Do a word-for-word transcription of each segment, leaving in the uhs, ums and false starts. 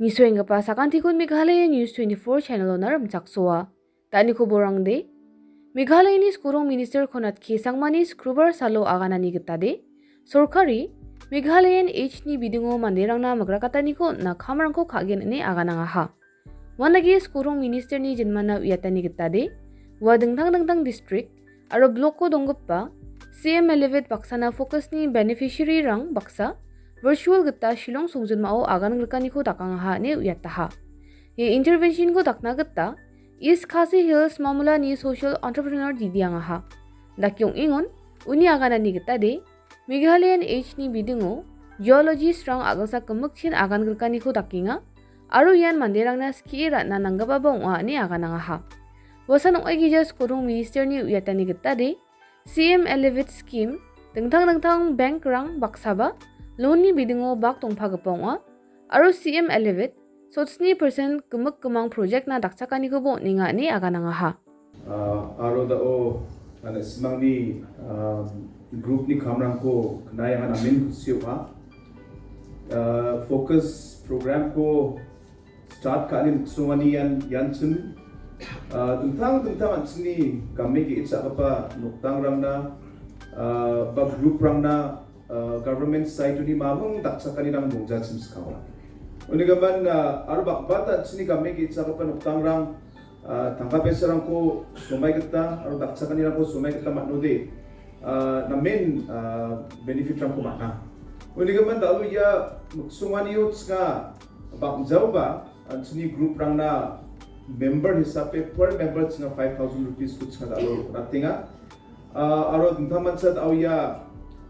Nisuenggipa sakantikon Meghalaya News twenty-four channel-ona rimchaksoa. Daniko borangde, Meghalayani skurong minister Konrad K Sangmani skrubar salo aganani gitade, sorkari Meghalayan H ni bidingo manderangna migrakataniko on·a kamrangko ka·gen ine aganangaha. Uandake skurong ministerni jinmana uiatani gitade, ua dingtang dingtang distrik aro bloko donggipa C M Elevate baksana focusni beneficiary-rang baksa virtual gita Shillong songjinmao agan grikaniko dakangaha ine uiataha. Ia intervention-ko dakna gita East Khasi Hills Mamulani social entrepreneur didiangaha. Dake ong·engon uni aganani gitade, Meghalayan H ni bidingo geologist-rang a·gilsa gimikchin agan grikaniko dakenga, aro ian manderangna skie ra·na nanggipaba ong·a ine aganangaha. Uasan ong·aigija skurong ministerni uiatani gitade, C M Elevate Scheme, dingtang dingtang bank-rang baksaba loan-ni bidingo bak dongpagipa ong·a, aro C M Elevate sotsni percent gimik gimang project-na dakchakanikoba on·enga ine aganangaha. Ah, aro da·o, ah, na·simangni, ah, group-ni kamrangko knaiangan namen kusi ong·a. Ah, focus program-ko start ka·ani miksongani ian, ian chin, ah, dingtang dingtang an·chingni game ge·e cha·gipa nokdangrangna, ah, ba group-rangna, ah, government side-oni mamung dakchakanirang dongjachim skang ong·a. Unigimin, ah, aro bakbata an·chingni game ge·e cha·gipa nokdangrang, ah, tangka paisarangko somai gita aro dakchakanirangko somai gita man·ode, ah, namen, ah, benefit-rangko man·a. Unigimin da·o ia miksonganio chinga bang·jaoba an·chingni group-rangna member hisape per member chinga five thousand rupees-ko chinga da·o on·atenga. Ah, aro dingtangmancha da·o ia,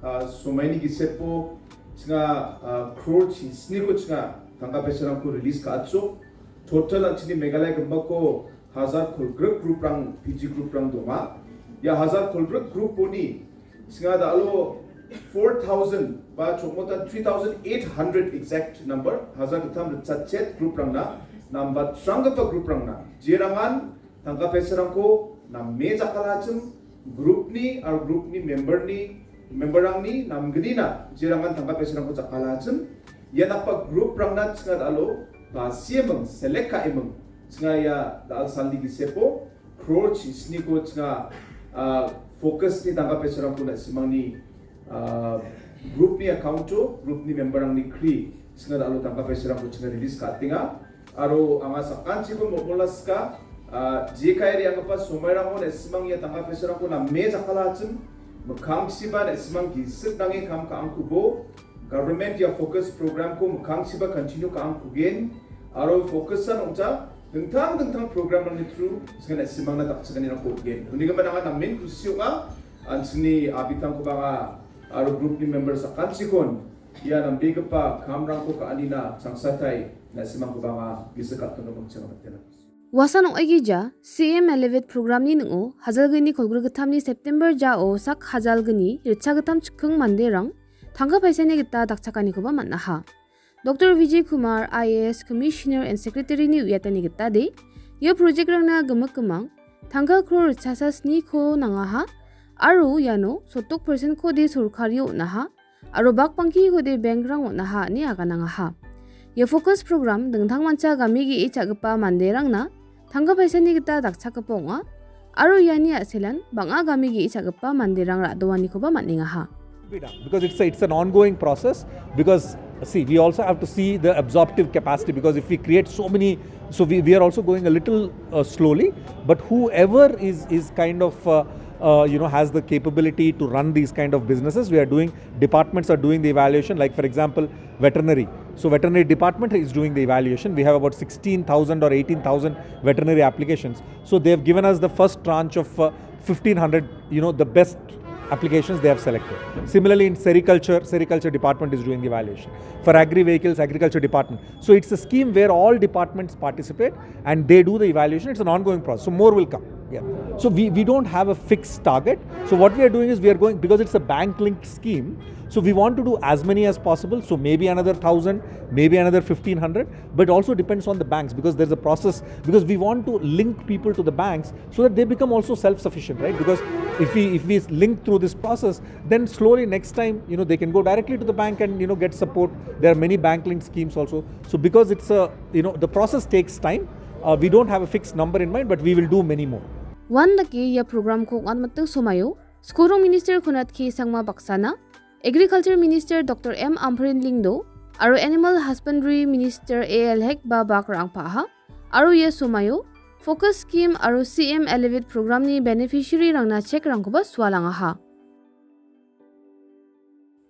ah, somaini gisepo chinga, ah, crore chisniko chinga tangka paisarangko release ka·achok. Total an·chingni Meghalaya gimbako hajar kolgrik group-rang, P G group-rang donga. Ia hajar kolgrik group-oni chinga da·o four thousand ba chokmota three thousand eight hundred exact number, hajar gittam ritchatchet group-rangna, nambatranggipa group-rangna, jerangan tangka paisarangko name jakkalachim, group-ni aro group-ni member-ni, member-rangni namgnina jerangan tangka paisarangko jakkalachim, ia dakgipa group-rangna chinga da·o basieming, select ka·eming, chinga ia da·al salni gisepo crore chisniko chinga, ah, focus-ni tangka paisarangko na·simangni, ah, group-ni account-o, group-ni member-rangni kri, chinga da·o tangka paisarangko chinga release ka·atenga. Aro anga sakantikon mol·mola sika, ah, jekari anggipa somairangko na·simang ia tangka paisarangko name jakkalachim, mikkangchiba na·simang gisik nange kam ka·angkubo, government ia focus program-ko mikkangchiba continue ka·angkugen, aro focus-an ong·ja dingtang dingtang program-rangni through chinga na·simangna dakchakanirangko on·gen. Unigimin anga namen kusi ong·a, an·chingni abitangkoba anga aro group-ni member sakantikon ia nambegipa kamrangko ka·anina changsatai na·simangkoba anga gisik ka·tongna bangcheng amatena. Uasan ong·aigija, C M Elevate program-ni ning·o, hajalgni kolgrikgittamni September jao sak hajalgni ritchagittam chikking manderang tangka paisani gita dakchakanikoba man·aha. Doctor Vijay Kumar, I A S Commissioner and Secretary-ni uiatani gitade, ia project-rangna gimik gimang, tangka crore ritchasa sniko nangaha, aro iano sottok percent-kode sorkario on·aha, aro bak bangkikode bank-rang on·aha ine aganangaha. Ia focus program dingtangmancha game ge·e cha·gipa manderangna tangka paisani gita dakchakgipa ong·a, aro iani a·selan bang·a game ge·e cha·gipa manderang ra·doanikoba man·engaha. Be done, because it's a, it's an ongoing process, because, see, we also have to see the absorptive capacity, because if we create so many, so we, we are also going a little, uh, slowly, but whoever is, is kind of, uh, uh, you know, has the capability to run these kind of businesses, we are doing, departments are doing the evaluation, like, for example, veterinary. So veterinary department is doing the evaluation. We have about sixteen thousand or eighteen thousand veterinary applications. So they have given us the first tranche of, uh, fifteen hundred, you know, the best applications they have selected. Similarly, in sericulture, sericulture department is doing the evaluation. For agri vehicles, agriculture department. So it's a scheme where all departments participate and they do the evaluation. It's an ongoing process. So more will come. Yeah. So we, we don't have a fixed target. So what we are doing is we are going, because it's a bank-linked scheme, So we want to do as many as possible. So maybe another thousand, maybe another fifteen hundred, but also depends on the banks, because there's a process, because we want to link people to the banks so that they become also self-sufficient, right? Because if we, if we link through this process, then slowly next time, you know, they can go directly to the bank and, you know, get support. There are many bank linked schemes also. So because it's a, you know, the process takes time, uh, we don't have a fixed number in mind, but we will do many more. Wan dake ia programko ong·atmateng somaio Skurong Minister Konrad K Sangma baksana, Agriculture Minister Doctor M Ampareen Lyngdoh aro Animal Husbandry Minister A L Hek ba bak ra·angpaha, aro ia somaio Focus Scheme aro C M Elevate programni beneficiary-rangna check-rangkoba sualangaha.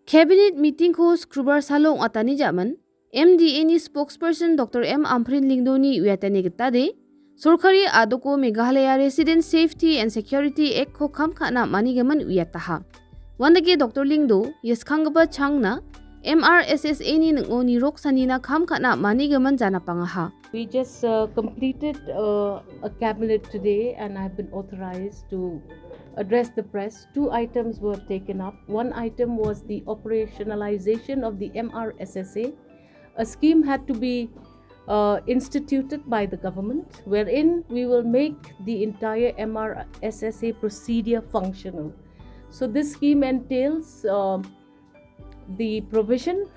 Cabinet meeting-ko Skrubar salo ong·atani ja·man, M D A ni spokesperson Doctor M Ampareen Lyngdoh-ni uiatani gitade, sorkari a·doko Meghalaya Resident Safety and Security Act-ko kam ka·na manigimin uiataha. Uandake Doctor Lyngdoh, ia skanggipa changna M R S S A ni ning·o nirok sanina kam ka·na manigimin janapangaha. We just uh, completed uh, a cabinet today, and I've been authorized to address the press. Two items were taken up. One item was the operationalization of the M R S S A. A scheme had to be uh, instituted by the government, wherein we will make the entire M R S S A procedure functional. So this scheme entails uh, the provision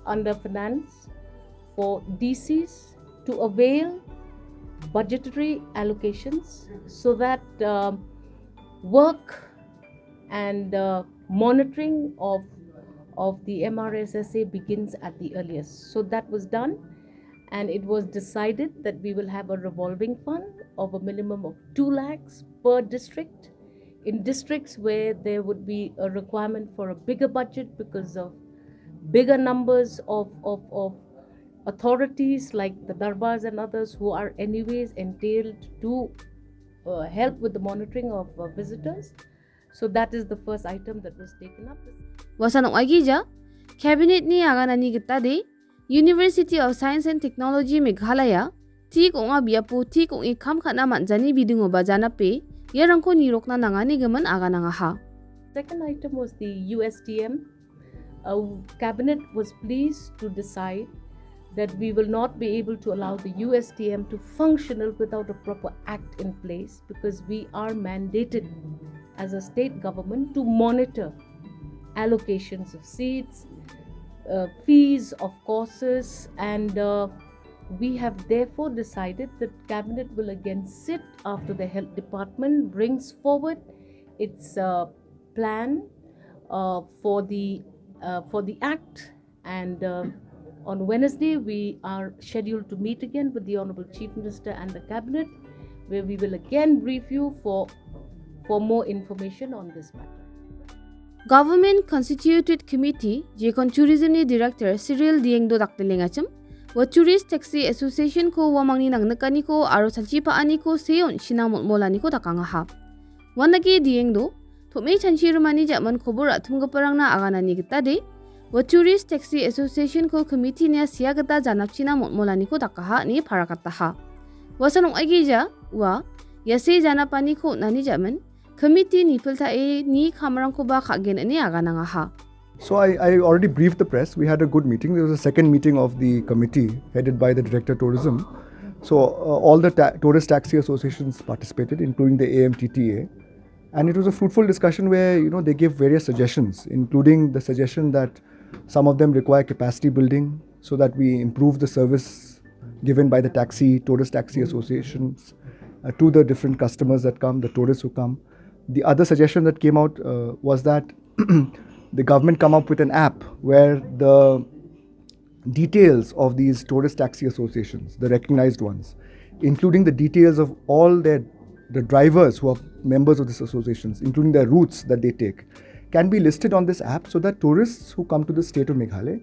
under finance for D Cs to avail budgetary allocations so that uh, work and uh, monitoring of, of the M R S S A begins at the earliest. So that was done, and it was decided that we will have a revolving fund of a minimum of two lakhs per district. In districts where there would be a requirement for a bigger budget because of bigger numbers of, of, of authorities like the Darbars and others who are anyways entailed to uh, help with the monitoring of uh, visitors. So that is the first item that was taken up. Uasan ong·aigija, Cabinet-ni aganani gitade, University of Science and Technology Meghalaya, tik ong·a biapo tik ong·e kam ka·na man·jani bidingoba janape, iarangko nirokna nanganigimin aganangaha. Second item was the U S T M. Uh, Cabinet was pleased to decide that we will not be able to allow the U S T M to functional without a proper act in place, because we are mandated as a state government to monitor allocations of seats, uh, fees of courses, and uh, we have therefore decided that Cabinet will again sit after the Health Department brings forward its uh, plan uh, for the uh, for the act, and uh, on Wednesday we are scheduled to meet again with the Honorable Chief Minister and the Cabinet, where we will again brief you for for more information on this matter. Government Constituted Committee, jekon Tourism-ni Director Cyril Diengdo dakdilengachim, ua Tourist Taxi Association-ko uamangni nangnikaniko aro chanchipa·aniko seon chinang molmolaniko dakangaha. Uandake Diengdo, tom·e chanchirimani ja·man kobor ra·tomgiparangna aganani gitade, ua Tourist Taxi Association-ko committee-nia sia gita janapchina molmolaniko dakaha ine parakataha. Uasan ong·aigija, ua, ia se janapaniko on·ani ja·man, committee nipiltae ni kamrangkoba ka·gen ine aganangaha. So I, I already briefed the press. We had a good meeting. There was a second meeting of the committee headed by the Director Tourism. So uh, all the ta- tourist taxi associations participated, including the A M T T A. And it was a fruitful discussion where, you know, they gave various suggestions, including the suggestion that some of them require capacity building so that we improve the service given by the taxi, tourist taxi associations uh, to the different customers that come, the tourists who come. The other suggestion that came out uh, was that the government come up with an app where the details of these tourist taxi associations, the recognized ones, including the details of all their the drivers who are members of these associations, including their routes that they take, can be listed on this app so that tourists who come to the state of Meghalaya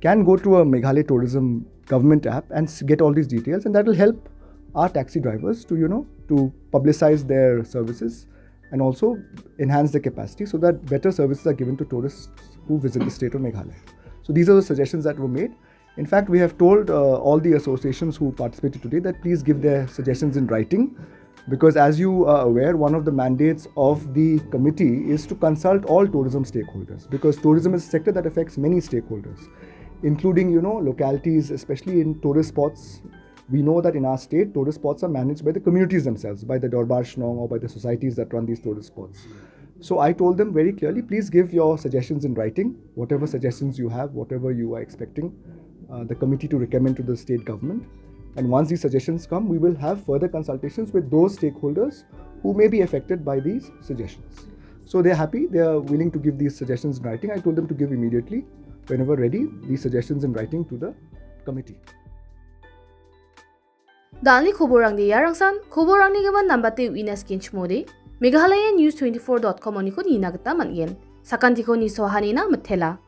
can go to a Meghalaya tourism government app and s- get all these details, and that will help our taxi drivers to, you know, to publicize their services and also enhance the capacity so that better services are given to tourists who visit the state of Meghalaya. So these are the suggestions that were made. In fact, we have told uh, all the associations who participated today that please give their suggestions in writing Because as you are aware, one of the mandates of the committee is to consult all tourism stakeholders, because tourism is a sector that affects many stakeholders, including, you know, localities, especially in tourist spots. We know that in our state, tourist spots are managed by the communities themselves, by the Dorbar Shnong or by the societies that run these tourist spots. So I told them very clearly, please give your suggestions in writing, whatever suggestions you have, whatever you are expecting uh, the committee to recommend to the state government. And once these suggestions come, we will have further consultations with those stakeholders who may be affected by these suggestions. So they're happy, they are willing to give these suggestions in writing. I told them to give immediately, whenever ready, these suggestions in writing to the committee. Dalni koborangde iarangsan, koborangni gimin nambate uina skenchimode, Meghalaya News twenty-four dot com oniko nina gita man·gen. Sakantiko nisoahanina mitela.